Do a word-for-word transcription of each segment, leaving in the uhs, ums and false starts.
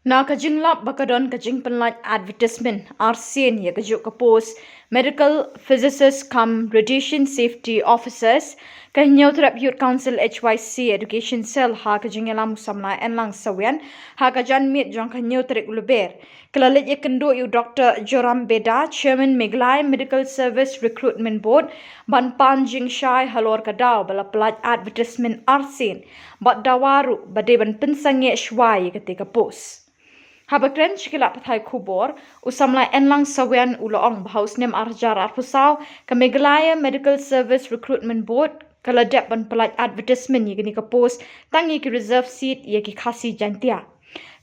Na ka jinglap ba ka don ka jingpynlait advertisement arsien ïa ka juh ka post Medical Physicist cum Radiation Safety Officers, ka Hynñiewtrep Youth Council H Y C Education Cell ha ka jingïalam u samla Enlang Sawian ha ka janmiet jong ka hynñiew tarik u Lber, ka la leit ïakynduh ïa u Doctor Joram Beda, Chairman Meghalaya Medical Service Recruitment Board, ban pan jingshai halor ka daw ba la pynlait advertisement arsien bad dawa ruh ba dei ban pynsangeh shuwa ïa kata ka post. Haba kren sha ki lad pathai khubor, u samla Enlang Sawian u la ong ba ha u snem ar hajar arphew saw, ka Meghalaya Medical Service Recruitment Board ka la dep ban pynlait advertisement ïa kane ka post tang ïa ki reserve seat ïa ki Khasi Jaintia.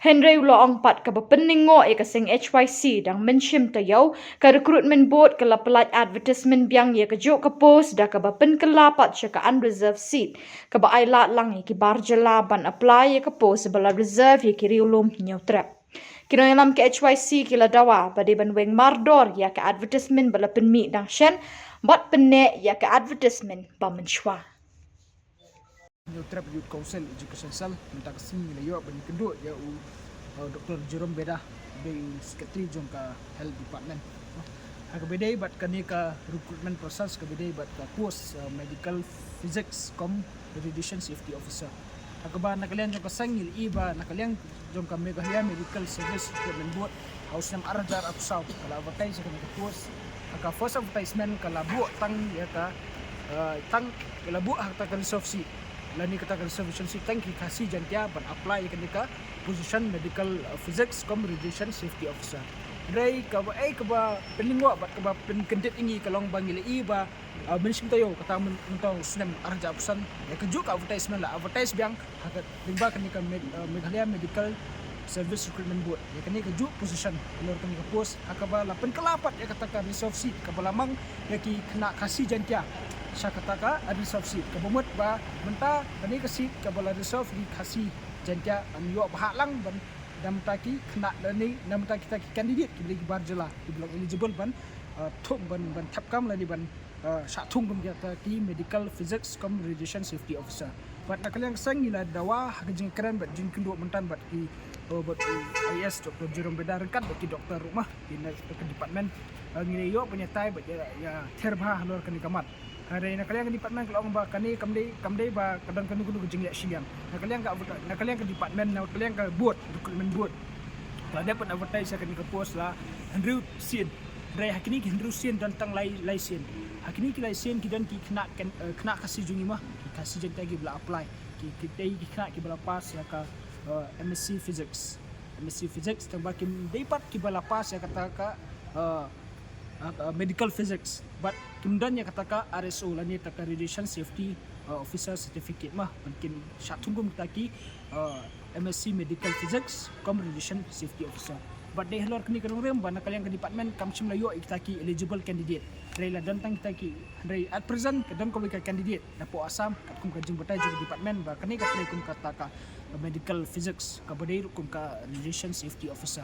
Hynrei u la ong pat kaba pynlyngngoh ïa ka seng H Y C, dang mynshim taïew ka recruitment board ka la pynlait advertisement biang ïa ka juh ka post da kaba pynkylla pat sha ka unreserved seat, kaba ai lad lang ïa ki bar jylla ban apply ïa ka post ba la reserve ïa ki riewlum Hynñiewtrep. Ki nongïalam ka H Y C ki la dawa ba dei ban weng mardor ïa ka advertisement ba la pynmih dang shen bad pynneh ïa ka advertisement ba mynshuwa. Hynñiewtrep Youth Council Education Cell, mynta ka sngi ngi la ïoh ban ïakynduh ïa u, uh, Doctor Jerome Beda, ba dei u secretary jong ka Health Department. Ha kaba ïadei bad kane ka recruitment process kaba ïadei bad ka post, uh, Medical Physics cum Radiation Safety Officer. Ha kaba na ka liang jong ka seng ngi la ïohi ba na ka liang jong ka Meghalaya Medical Service Recruitment Board ha u snem ar hajar arphew saw ka la advertise ïa kane ka post. Ha ka first advertisement ka la buh tang ïa ka, eh, tang ka la buh ha kata ka reserve seat lane kata ka reservation seat tang ki Khasi Jaintia ban apply ïa kane ka position Medical, eh, Physics cum Radiation Safety Officer. Hynrei kaba, eh, kaba pynlyngngoh bad kaba pynkyndit ïa ngi ka long ba ngi la ïohi ba, ah, mynshim taïew, kata myn-, mynta u snem ar hajar arphew san, ïa ka juh ka advertisement la advertise biang ha ka lyngba kane ka Med-, ah, Meghalaya Medical Service Recruitment Board, ïa kane ka juh position halor kane ka post, ha kaba la pynkylla pat ïa kata ka reserve seat kaba la mang ïa ki khynnah Khasi Jaintia sha kata ka unreserved seat. Kaba mut ba mynta kane ka seat kaba la reserve ïa ki Khasi Jaintia, ban ïoh bha lang ban, na bynta ki khynnah lane na bynta kita ki candidate kiba dei ki bar jylla kiba long eligible ban, ah, thung ban, ban thep kam lane ban, ah, shah thung kum kita ki Medical Physics cum Radiation Safety Officer. Bad na ka liang ka seng ngi la dawa ha ka jingkren bad jingkynduh mynta bad ki, oh, bad u I A S Doctor Jerome Beda ryngkat bad ki doctor ruh ma, ki na ka department, ah, ngi la ïoh ban ïatai bad ïa, ïather bha halor kane ka mat. Hynrei na ka liang ka department ka la ong ba kane kam dei, kam dei ba ka don kano kano ka jingleh shiliang. Na ka liang ka, na ka liang ka department, na ka liang ka board, recruitment board, ka la dep ban advertise ïa kane ka post la hynriew sien. Hynrei ha kine ki hynriew sien don tang lai, lai sien. Ha kine ki lai sien ki don ki khynnah kan, eh, khynnah Khasi jong ngi ma, ki Khasi Jaintia kiba la apply. Ki, ki dei ki khynnah kiba la pass ïa ka, eh, M S C Physics, M S C Physics, tang ba kim dei pat kiba la pass ïa kata ka, eh, eh, Medical Physics. Bad kim don ïa kata ka R S O lane kata ka Radiation Safety, eh, Officer Certificate ma, ban kin shah thung kum kita ki, eh, M S C Medical Physics cum Radiation Safety Officer. Bad dei halor kane ka nongrim ba na ka liang ka department kam shym la ïoh ïa kita ki eligible candidate. Hynrei la don tang kita ki, hynrei at present ka don kawei ka candidate napoh Assam, katkum ka jingbatai jong ka department ba kane ka trei kum kata ka Medical Physics, kaba dei ruh kum ka Radiation Safety Officer.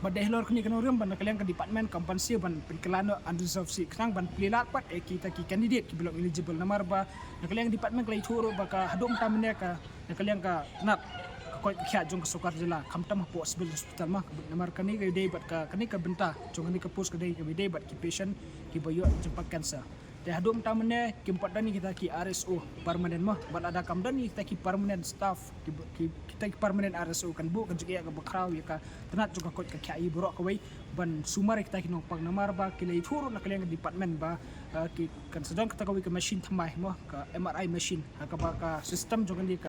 Bad dei halor kane ka nongrim ba na ka liang ka department kam pan siew ban pynkylla noh unreserved seat khnang ban plie lad pat ïa kita ki candidate kiba long eligible, namar ba na ka liang ka department ka la ïathuh ruh ba ka haduh mynta mynne ka, na ka liang ka tnat ka koit ka khiah jong ka sorkar jylla, khamtam hapoh civil hospital ma, namar kane ka dei bad ka, kane ka bynta jong kane ka post ka dei kaba dei bad ki patient kiba ïoh jingpang cancer. Te haduh mynta mynne kim pat don ïa kita ki R S O permanent ma, bad lada kam don ïa kita ki permanent staff, ki, ki, kita ki permanent R S O, kan buh ka jingeh kaba khraw ïa ka tnat jong ka koit ka khiah baroh kawei ban sumar ïa kita ki nongpang, namar ba ki la ïathuh ruh na ka liang ka department ba, eh, ki kan sa don kata kawei ka machine thymmai ma, ka M R I machine, ha kaba ka system jong kane ka